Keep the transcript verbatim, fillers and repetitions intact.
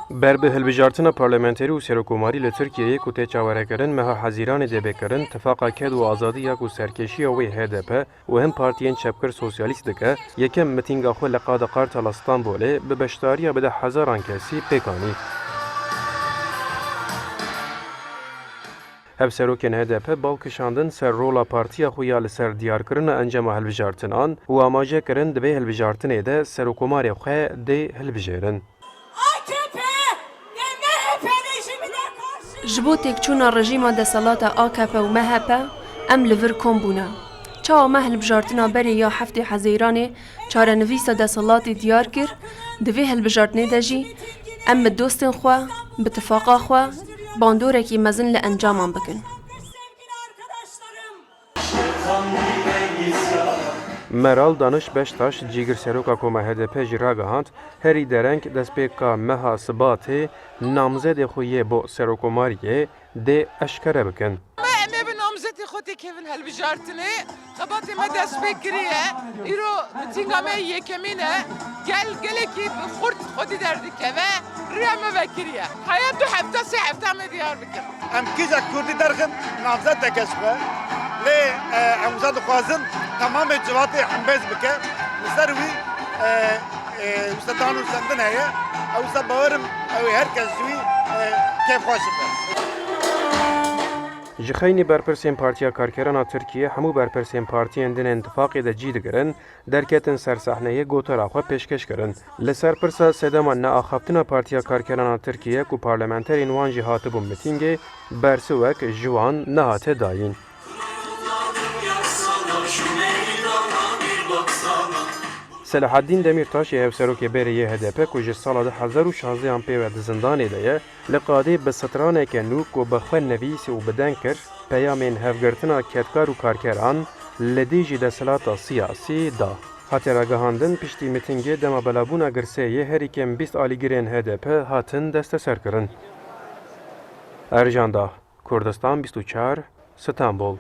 Ber bi hilbijartina parlamenterî û serokkomarî li Tirkiyeyê ku tê çawerekirin meha Hezîranê dê bê kirin, tifaqa ked û azadî ya ku serkêşiya wê H D P û hin partiyên çepgir sosyalîst dike, yekem mitînga xwe li Qada Qartala Stenbolê bi beşdariya bi deh hezaran kesî pêk anî. Hevserokên H D P bal kişandin ser rola partiya xwe ya li ser diyarkirina encama hilbijartinan û amaje kirin di vê hilbijartinê de serokkomarê xwe dê hilbijêrin. A K P ve M H P rejimine karşı Ji bo têkçûna rejîma deselata A K P û M H P em li vir kom bûne. Çawa me hilbijartina berê ya heftê Hezeyranê çarenivîsa deselatê diyar kir, di vê hilbijartinê de jî em bi dostên xwe, bi tifaqa xwe bandorekî mezin li encaman bikin. Meral Daniş Beştaş, cîgirseroka koma H D P jî ragihand, herî dereng destpêka meha Sibatê namzedê xwe yê bo serokkomariyê dê eşkere bikin. Me em ê bi namzetê xwe têkevin hilbijartinê. Xebatê me dest pê kiriye. Îro mitînga me yekemîn e. Gel gelekî bi xurt xwedî derdikeve. Riya me vekiriye. Heye du hefta, sê hefta me diyar bikin. Em kîja kurdî derxin namzeteke ji xwe. Lê, e, em wisa dixwazin temamê civatê hembêz bike. Li ser wî, e, e, wisa dan û sendin heye. Ew wisa bawerim ew ê her kes ji wî, e, kêfxweş be. Ji xeynî berpirsên Partiya Karkerana Tirkiyê hemû berpirsên partiyên din ên tifaqê de cî digirin, derketin ser sehneyê gotara xwe pêşkêş kirin. Li ser pirsa sedema neaxaftina Partiya Karkerana Tirkiyê ku parlamenterên wan jî hatibûn mitîngê, bersiwek ji wan nehate dayîn. Selahaddîn Demîrtaş ê hevserokê berê yê H D P ku ji sala du hezar û şazdeh an pê ve di zindanê de ye, li qadê bi straneke nû ku bi xwe nivîs û bi deng kir, peyamên hevgirtina kedkar û karkeran li dijî desthilata siyasî da. Hate ragihandin, piştî mitîngê dema belavbûna girseyê herî kêm bîst alîgirên H D P hatin desteserkirin. Ercan Dag, Kurdistan bîst û çar, Stenbol.